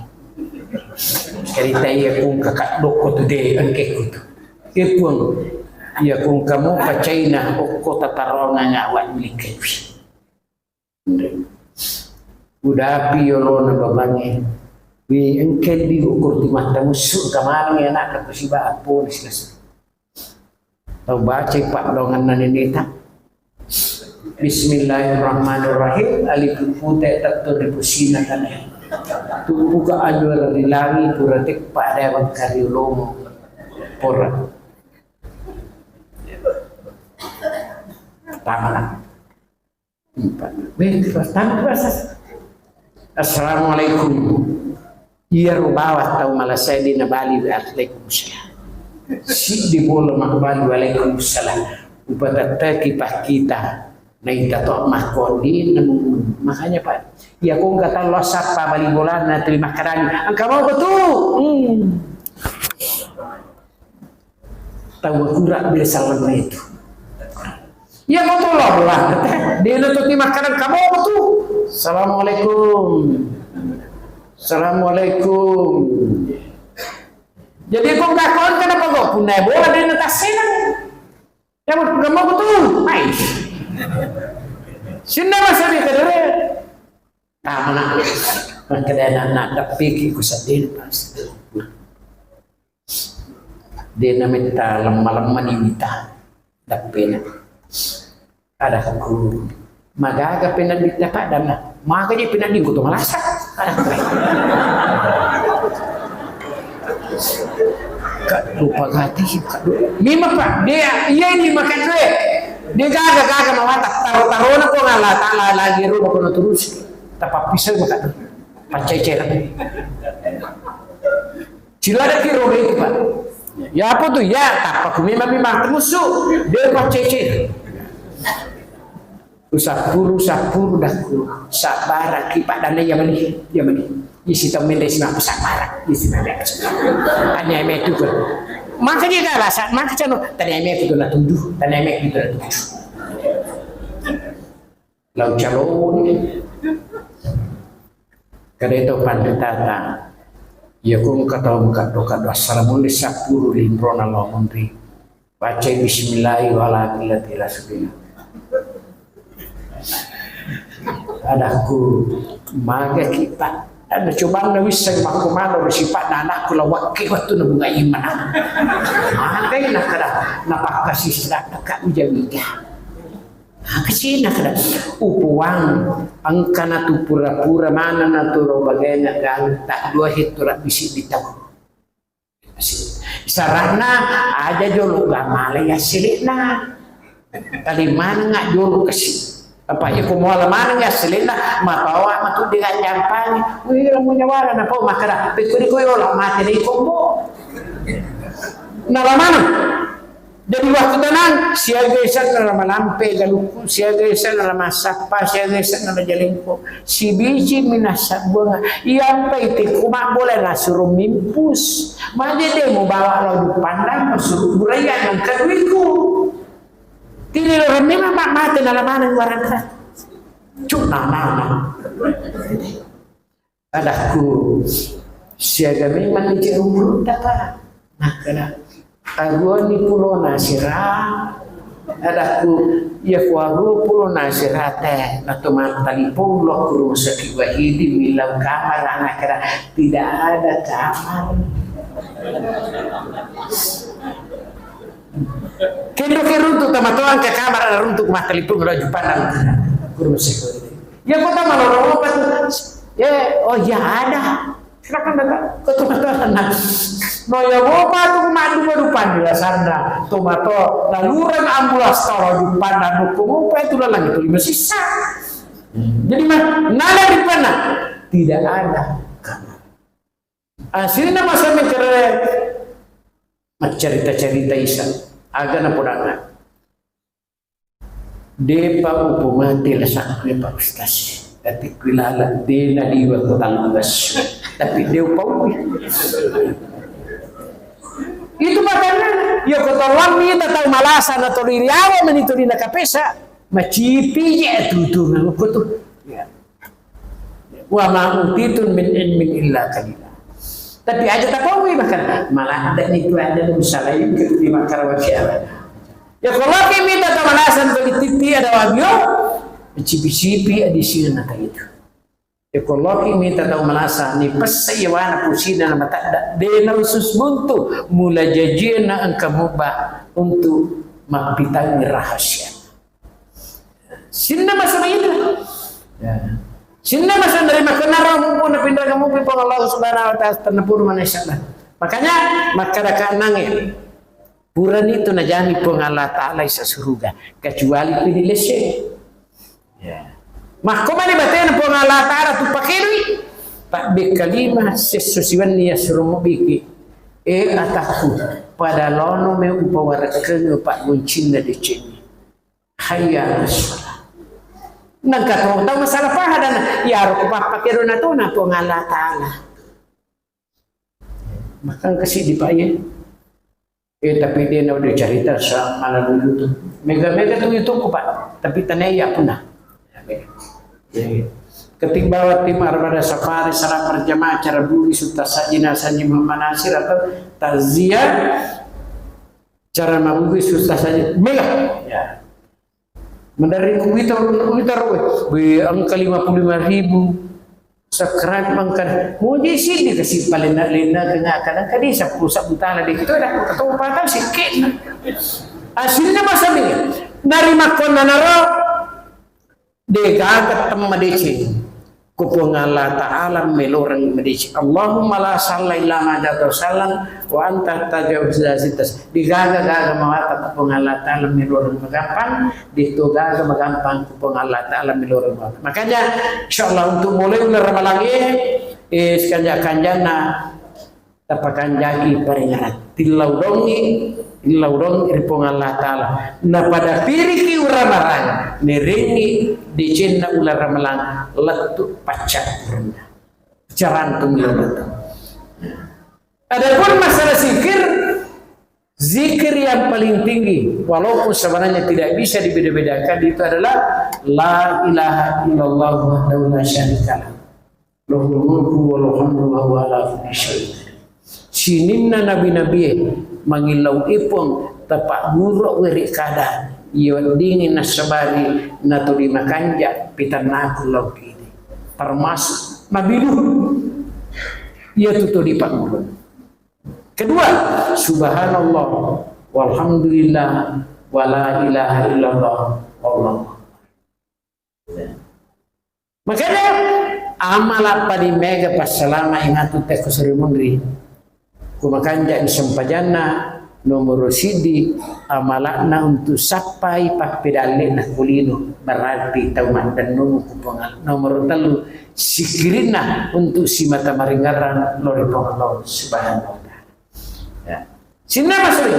Cerita iya kung kakak dokko tu de' engke kutu. Ke puang, iya kung kamu pacaina okko tataronga ngawa milik kewi. Udapi yolona babangnge. Wi engkelli ukur timatta mussu kamanengngi anakna kusiba appolis kasu. Tau bacai paddoangenna neneta. Bismillahirrahmanirrahim. Alif pute tattu ri pusina tane. Tupuka ajuara ri langi pura teppa ada wangkari ulomo. Pura. Tamana. Weh, pertama bahasa. Assalamualaikum. Iya rubawa tau malasai di nabali, "Waalaikumsalam." Siddi bola mabbali, "Waalaikumsalam." Upatattaki pakkita. Naita to makkoni nemu. Makanya, Pak, iya ko engka tau lo sappa bali bolana tuli makkarani. Engka mau betul. Hmm. Tau kura bela salamna itu. Iya, betul lah, belah. Dia nutut ni makanan kamu betul. Assalamualaikum. Assalamualaikum. Jadi, kok gak kon kenapa kok punai bola dia nutut senang? Ya, kamu betul. Mai. Sini masa dia kedere. Tamana. Kedai nak nak tapi ku sedih pas. De' nametta lemma-lemma ni mita dappena. Adakku, magaga penadditta paddanna. Maga je penaddingku to malasa. Adakku. Kaddo pagati, kaddo. Memang, Pak, de' iya ni makaddoe. De' gaga-gaga mawata. Taro-tarona ko Allah Ta'ala lagi roba ko naturusi. Tapappisau makaddo. Paccai-cai. Ciladaki roba itu, Pak. Ya apa tu? Ya, tappa ku memang memang musuh. Dia paccai-cai. Usappuru, usappuru dakku. Sabbaraki, Pak, dan iya mani, iya mani. Isi tau mende isi mapa sabbarak, isi mende. Tanya metu tu. Makanya gak rasa, maka cano tanya metu tu na tuduh, tanya metu tu na tuduh. Lau calon. Kada itu panritata. Iya ko engka tau mengkaddo-kaddo, assalamualaikum, sappuru linrona lao monri. Bacai bismillahi wa ala millati rasulillah. Adakku, maga kita. Ada cobaan na wisseng makko mano ri sipa'na anakku la wakke wettu na bunga imana. Magai na kada, na pakkasisra ka uja-wija. Makasina kada, upuang, engkana tu pura-pura mana na tu ro bagaina galu, tak dua hettu rabbisi di tau. Sarana aja jolo gamala ya silikna. Tali maneng jolo kasi. Apa ya ko muala maneng ya silikna, matawa matu dengan jampangi. Wih, lamu nyawara na pau makara, pikuri ko yola mati ni kombo. Nala maneng. Jadi waktu tenang, siaga isenna la malampe galukku, siaga isenna la massappa, siaga isenna la jalengko. Sibiji minasabbuanga. Iyampai tikku mabbola nasuro mimpus. Maje de mubawa lao dupannang, masuru buraya nang kaduiku. Tiri lo remme ma mate nala maneng warangka. Cuk, nah, nah, nah. Adakku, siaga memang ni cek umurutta, Pak. Makkeda, aruani pulona sira. Adakku, iya ku aru pulona sira te, na to mattalipong lo ku rumah sakit Wahidi, milau kamar, anak kira, tidak ada kamar. Kendo ke runtu tamatoang ke kamar, ada runtu ku mattalipong lo jupanan ku rumah sakit Wahidi. Ya, kota malorong apa tuh? Ya, oh ya ada. Silakan datang ke teman-teman. Nah, no ya bopa tu madu baru pandilasanna. Tomato laluran ambulans tawaju pandan hukum apa itu lalang itu lima sisa. Jadi mah nala di mana? Tidak ada. Aslinya masa mikir maccarita-carita isa. Aga na podana. Depa upomate lasakku, Pak Ustaz. Tapi kuilala, de nadiwa ko tallu assu. Tapi de upaui. Itu makanya, ya ko tolong ni tau malasa na toli riawa meni toli na kapesa. Macipi je tutungan ko tu. Ya. Wa ma utitun min ilmin illa qalila. Tapi aja tapaui bahkan malah ada itu ada dong salain ke di makar wasiala. Ya kalau ki mita tamalasan ke tipi ada wabio, cipi-cipi di sini nata itu. Ya kalau ki mita tamalasan ni pesa yawana pusina na matadda dena usus buntu mula jajina engka muba untuk mapitangi rahasia. Sinna masa itu. Ya. Sinna masa dari makanara mumpung na pindah kamu pun Allah Subhanahu wa Ta'ala tanah pun mana insyaallah. Makanya makkada kanange purani itu najami Puang Allah Ta'ala isa suruga kecuali pilih lese. Ya. Makko mani batena Puang Allah Ta'ala tu pakerui. Pak bekalima sesso siwanni ya suruh biki. Eh ataku pada lono me upawarakeng Pak guncinna decengi. Hayya ala shalah. Nangka tau, tau masalah pahadana, iyaro ku pappakero natona Puang Allah Ta'ala. Makang kasi di Pak ye. Eh tapi dia na udah cerita sa malah dulu tu. Mega-mega tu itu ku Pak, tapi tanai ya punna. Jadi, ketimbang tim armada safari salam berjamaah cara buri suta sajina sanji Muhammad Nasir atau takziah cara mabugui susah saja. Mega. Ya. Mendaring kuwitar, kuwitar, we, engka lima puluh lima ribu subscribe mangkana. Moje sidi kasi palenna-lenna kena kadang kadi sepuluh sabutana de kita dah ketemu patang sikit. Asinna masami. Dari makonna naro degaga temma deceng. Ku Puang Allah Ta'ala meloreng madeceng. Allahumma la sahla illa ma ja'altahu sahlan wa anta taj'alus hazna sahlan. Digaga-gaga mawata ku Puang Allah Ta'ala meloreng magampang, dito gaga magampang ku Puang Allah Ta'ala meloreng mawata. Makanya insyaallah untuk mulai bulan Ramalang ini, eh, sekanja-kanjana tapakanjaki paringaran. Tillau dongi, tillau dongi ri Puang Allah Ta'ala. Napada piriki uramarang, nerengi decenna ulara malang lettu paccappurna. Carantung lewat. Adapun masalah zikir, zikir yang paling tinggi, walaupun sebenarnya tidak bisa dibeda-bedakan, itu adalah la ilaha illallah wahdahu la syarikalah. Lahul mulku wa lahul hamdu wa huwa ala kulli syai'in qadir. Sininna nabi-nabie mangillau ipong tapagguru weri kada, iya weddingi nassabari natuli makanja pitannaku lao kini. Termasuk Nabi Nuh. Iya tu tuli pagguru. Kedua, subhanallah, walhamdulillah, wala ilaha illallah, wallahu akbar. Makanya amala paling mega passalama imatu tekko suri munri. Ku makanja di sempajanna nomor sidi amalakna untuk sappai pappedalle na kulino, berarti tau maddennu ku Puang Allah. Nomor tellu, sikirinna untuk simata maringerang lori Puang Allah Subhanahu wa Ta'ala. Ya. Sininna masui.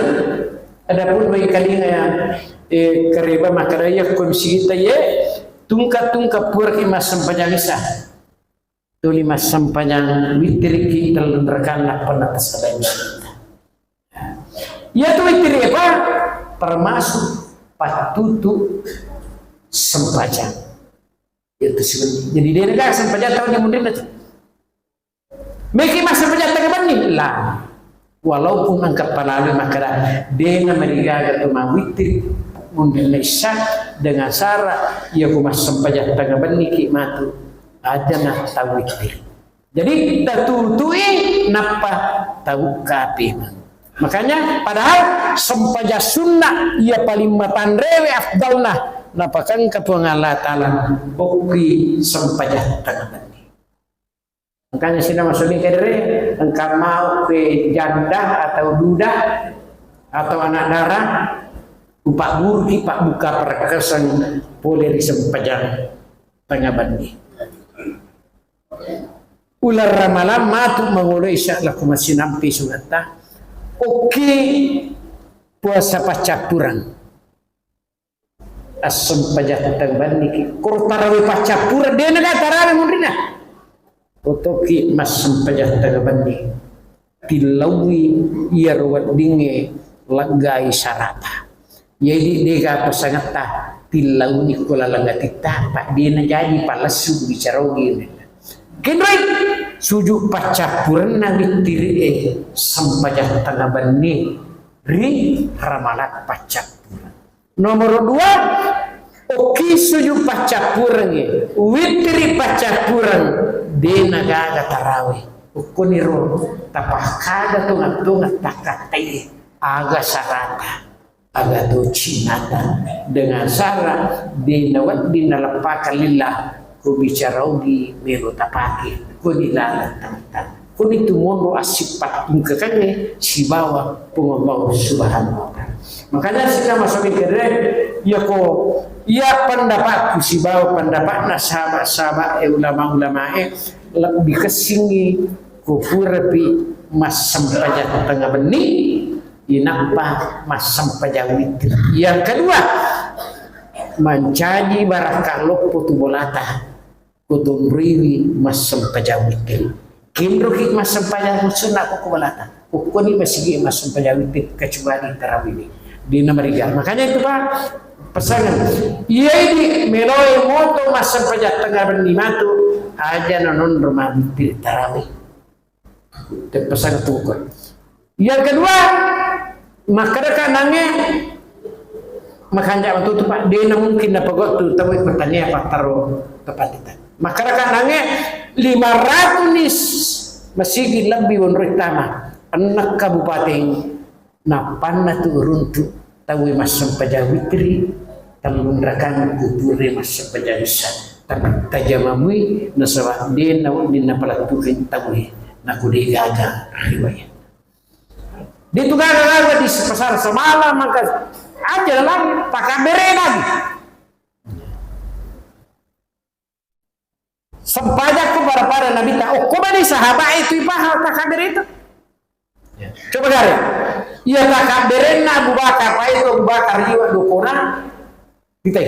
Adapun wai kalinga, eh, kareba makkada iya ko misigita ye, tungka-tungka puraki massempajang isa. Tuli massempajang witiriki tellung rakang nappa natassadai. Iya tu witiri apa? Termasuk pattutu sempajang. Itu sih. Jadi dia negara sempajang tahu di munrinna tu. Meki massempajang tengnga benni lah. Walaupun engka palalui makkada dena marigaga tu mawitir munrinna isya dengan syarat iya ku massempajang tengnga benni ki matu aja na tawitir. Jadi tatutui nappa tau kapi. Makanya padahal sempajang sunnah iya paling matanrewe afdalna napakangka Puang Allah Ta'ala okki sempajang tengnga benni. Makanya sina masuni kedere engka mau ke janda atau duda atau anak dara upak burki pak buka perkeseng pole ri sempajang tengnga benni. Uleng ramalang matu mangolo isya lako massinampi sungatta. Okki puasa paccappureng. Assempajang tengnga benni ki. Koro tarawih paccappureng, dena ga tarawih munrinna. Otoki massempajang tengnga benni. Tillaui iyaro weddingnge laggai sarata. Jadi dega pesangetta tillauni ko laleng atitta, pa dena jadi palessu bicara ogi. Kenroi sujud paccappurenna wittiri e sempajang tengnga benni ri ramalang paccappureng. Nomor dua, okki sujud paccappurengngi, witiri paccappureng, dena gaga tarawih. Ukkuniro tapakkaga tunga-tunga takkatai aga sarata, aga to cinata dengan sara dena wedding naleppakang lillah. Ku bicara ogi melo tapake, kuni laleng tangtang. Kuni tu monro assippa tungkekengnge sibawa Puang Allah Subhanahu wa Ta'ala. Makanya sina masami kere, yako iya pendapatku sibawa pendapatna sahabat-sahabat e ulama-ulama e lebbi kessingngi ku purapi massempajang tengnga benni inappa massempajang witir. Yang kedua, mancaji barakka loppo tu bolata. Kutunriwi massempajang witir. Kinroki massempajang sunna ko kubalata. Ukkoni masigi massempajang witir kecuali tarawih. Dina mariga. Makanya itu Pak, pesangan. Iya ini meloi moto massempajang tengnga benni matu aja nononro mawitir tarawih. Teppesan tukun. Yang kedua, makkadaka nange makanja matutu Pak, dena mungkin napagottu tau pertanyaan pattaro kepatitan. Makkadaka nange lima ratus nis masigi lebbi wonroi tama enneng kabupaten. Nappanna tu runtu tauwe massempajang witri tellung rakang kupure massempajang isya. Tapi tajamamui nasaba dena wedding napalettukeng tauwe naku degaga riwayat. Detu gaga-gaga di pasar semalam maka aja lang pakabere lagi. Sempajakku pada-pada Nabi ta, okko bani sahabat itu ipaha takabere itu. Ya. Coba gare. Iya takabere na Abu Bakar, pa itu Abu Bakar iwa dokona. Kita.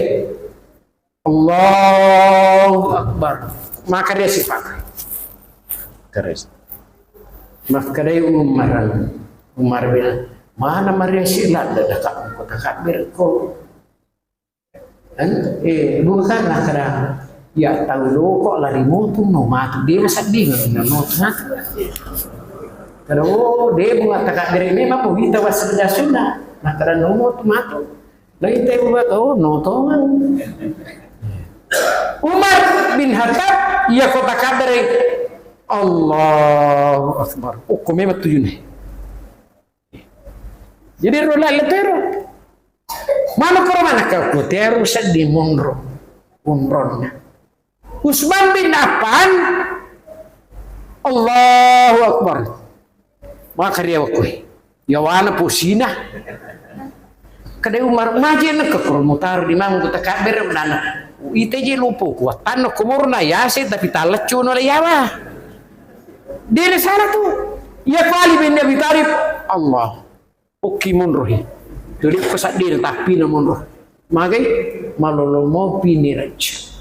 Allahu Akbar. Maka dia sifat. Keres. Maka dia Umar. Umar bilang, mana Maria sila ada dekat kota kafir kok. Eh, bukan lah kada. Iya tau loko lari motu no matu, de masadding no motu matu. Kada, oh, de bunga takabbere memang mau kita wassenna sunna. Nah, kada no motu matu. Nah, itu yang buat, oh, no tongan. Umar bin Khattab, iya ko takabbere, Allahu Akbar. Oh, ko memang tujuh nih. Jadi ro lalle tero. Manu koro mana ka ko tero seddi monro. Umronna. Utsman bin Affan, Allahu Akbar. Maka dia wakui. Yawana pusina. Kada Umar, maje na ke kurang mutaro di mangku takabbere menana. Ite je lupo kuat. Tanno komorna yase tapi taleccu no le yawa. Dia salah tu. Ya kali bin Abi Thalib. Allah. Okki monrohi. Tuli ko saddiri tapi na monro. Magai malolo mopi ni raja.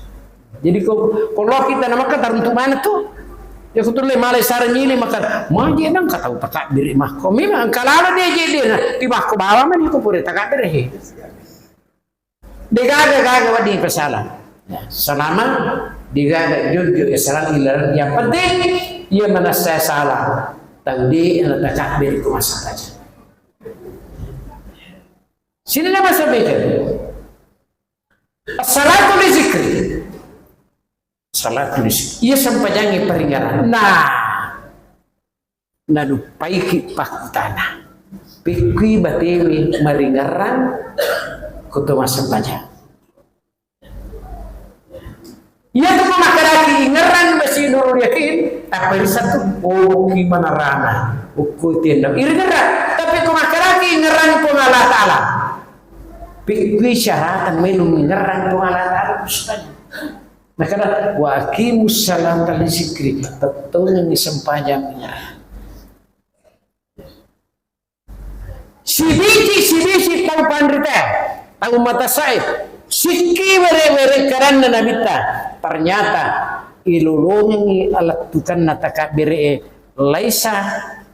Jadi ko, ko lo kita na maka taruntu mana tu? Ya ko tulle malai sarang ini maka maje nang ka tau takabbere mako. Memang engka lalo dia je dia na. Tiba ko bawa mani ko pure takabbere he. Degaga gaga wedding pasala. Ya, selama degaga jujur ya salah ilaran yang penting ia manassa salah. Tau de na takabbere ko masa saja. Sini nama sebutkan. As-salatu li zikri. Salatu li zikri. Iya sempajangi paringaran. Nah, nadupaiki pakkutana. Pekkui batewe maringerang koto massempajang. Iya tu ko makkedaki ingerang basi Nurul Yakin, tapi satu, oh, ki manarana, ukku tenda. Iri gerang, tapi ko makkedaki ingerang Puang Allah Ta'ala. Pekkui syaratan menu ingerang Puang Allah Ta'ala, Ustaz. Makana, wa aqimus salata li zikri, tettongengngi sempajang ingerang. Sibiji-sibiji tau panrita, tau matasae, sikki were-were karanna Nabitta, ternyata ilolongengngi alettukanna takabbere'e, laisa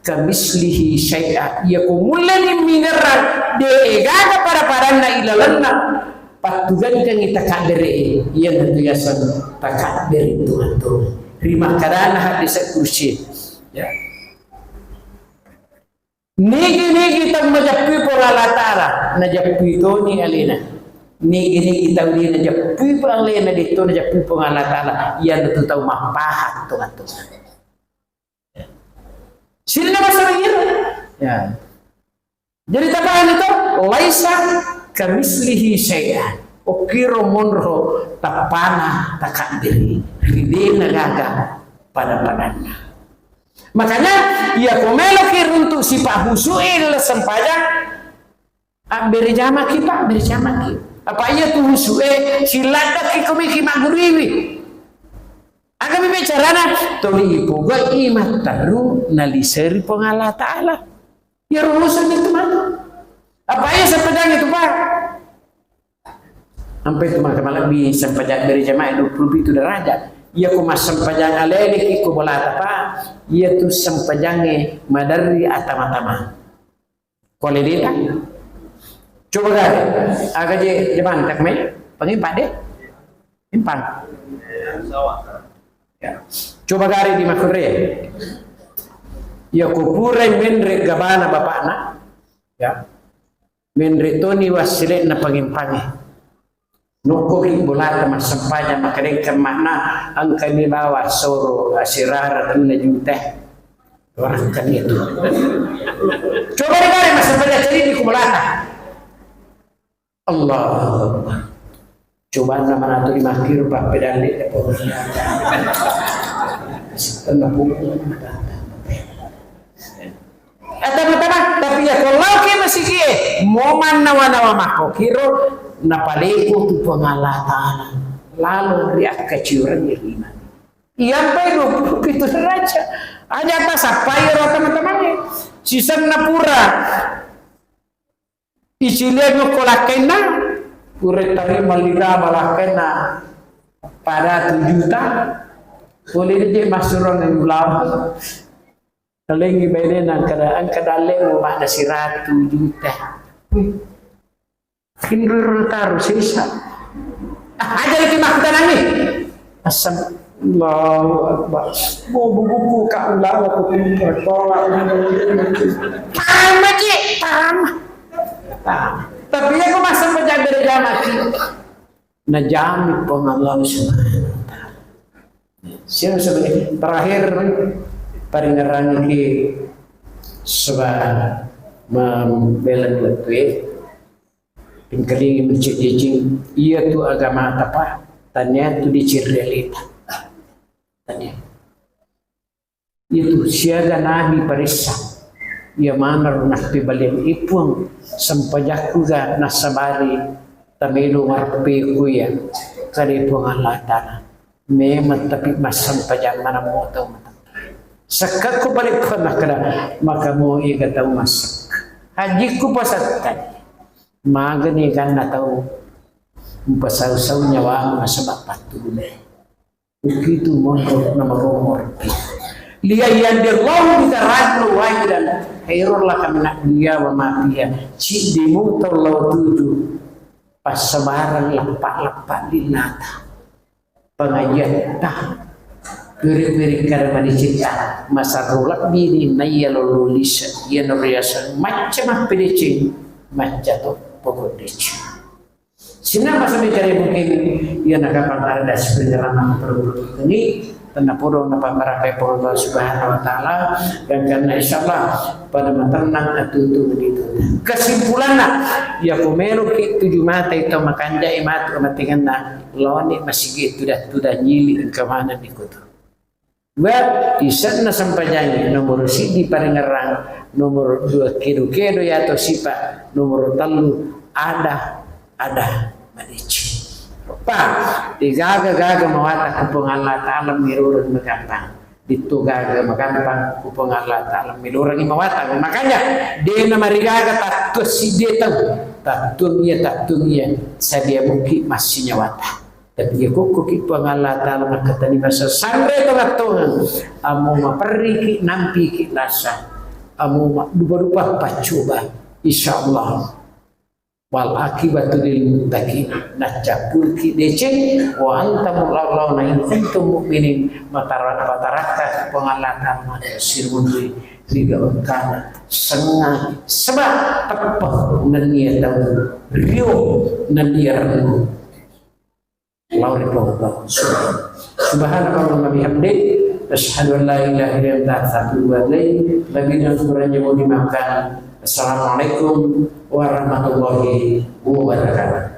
kamislihi syai'a. Iya ko mulleni mingerang, de gaga pada-padanna ilalenna, pattugangkengngi takabbere'e, iyanatu yaseng takabbere tuanto. Rimakkedana hadis kursi. Ya. Nigi-nigi tau majeppui Puang Allah Ta'ala, najeppui toni alena. Nigi-nigi tau de najeppui Puang alena, de to najeppui Puang Allah Ta'ala, iyanatu tau mappaha tu-, tu. Sininna masalah iro. Ya. Jadi tapahami to, laisa kamislihi syai'a. Okkiro monro tappana takabbere. Ridena gaga pada-padanna. Makanya, iya ko meloki runtu sipa husu'e ri laleng sempajang, abbere jamaki, Pak, abbere jamaki. Apa iya tu husu'e siladdaki ko miki magguriwi. Aga mi carana? Tuli ipogai matteru naliseri Puang Allah Ta'ala. Iya rumuseng itu matu. Apa iya sempajang itu, Pak? Ampai tu maka malebbi sempajang dari jamaah dua puluh pitu derajat. Iya ko massempajang aleleki ko bolata, Pak. Iya tu sempajangnge maderri atama-tama. Ko aleleta. Coba gare. Aga je jamaah tak mai? Pengimpang de? Impang. Ya. Coba gare di makurre. Iya ko purai menre gabana bapakna. Ya. Menre toni wassile'na pangimpangnge. Nokkoki bolata massempajang makkedai kemma'na, engkani bawa soro asirara tuna juta. Orang kan itu. Coba dibalik massempajang ceddi ko bolata. Allahu Akbar. Cobanna manatu di makkiro pappedalle. Tenna pungkung. Atama-tama, tapi iya ko laoki masigie, mo mannawa-nawa makkokiro, napaleko tu Puang Allah Ta'ala. Lalo ri akkaciurengnge ri iman. Iyampai dua puluh pitu derajat. Aja tasappai ro atama-tamangnge. Sisenna pura. Iciliang ko lakkainna, pura tarima lirama lakkainna pada tu juta, pole je massurang ulama. Talengi bainena engka da-, engka dallemu makna siratu juta. Wih. Inriro taro sesa. Ah, aja lagi makkutanangi. Assam-, Allahu Akbar. Mau buku ka ulawa ku pinter, tolak. Tama, Cik, tama. Tama. Tapi aku masa pejabat jama, Cik. Najami Puang Allah Subhanahu wa Ta'ala. Siapa sebagai terakhir, paringerangi ki sebab membela dua tuh. Pingkalingi mencik jijing, iya tu agama tapa, tania tu dicir realita. Tania. Iya tu siaga nabi parissa. Iya maneng nappibaliang ipung, sempajakku ga nasabari tamelu marpeku iya. Kade Puang Allah Ta'ala. Memang tapi massempajang mana mau tau mata. Sekkakku balik pun makkeda, maka mau iga tau masek. Hajiku pasakkan. Magani ganna tau mpasau-sau nyawamu nasaba pattulunai. Ukitu monro na magomor. Liya yandirallahu bika rajulu wahidan khairul laka min ad-dunya wa ma fiha. Ciddi mutong lao tuju passabarang lappa-lappa linnata. Pengajiatta, piri-piri kada madecetta, masarro lebbini naiya lolo lise, iyanaro riaseng macca mappedeceng, macca to pokok deceng. Sininna masa mekare mungkin iya nakapang ada sebenarnya perlu ini, tenna podo napamarakai Puang Allah Subhanahu wa Ta'ala, dan karena insyaallah pada matennang atutu begitu. Kesimpulanna, iya ku meloki tuju mata itu makanjai matu amatengenna. Laoni masigi tudang-tudang nyili engka maneng ikutu. Wa isenna sempajangi nomor sidi paringerang, nomor dua kedo-kedo yato sipa, nomor tellu ada, ada madeceng. Pa, digaga-gaga mawata ku Puang Allah Ta'ala mirurung magampang. Ditto gaga magampang ku Puang Allah Ta'ala milurengi mawatang. Makanya dena marigaga tattuang siddi tau, tattuang iya, tattuang iya, sadia mukki massi nyawata. Tapi iya kokko ki Puang Allah Ta'ala makkatani masa sanre tonga-tonga, amo maperri ki nampi ki lasa, amo maddupa-dupa paccoba, insyaallah. Wal akibatu lil muttaqin. Naccappuki deceng, wa antamul a'launa in kuntum mu'minin. Matara-, matarakka Puang Allah Ta'ala sirunri riga engkana sengnga sebab teppa nennia tau rio nennia rennu. Lao ri Puang Allah. Subhanakallahumma bihamdik, asyhadu an la ilaha illa anta, astaghfiruka wa atubu ilaik. Lebih dan kurangnya mohon dimaafkan. Assalamualaikum warahmatullahi wabarakatuh.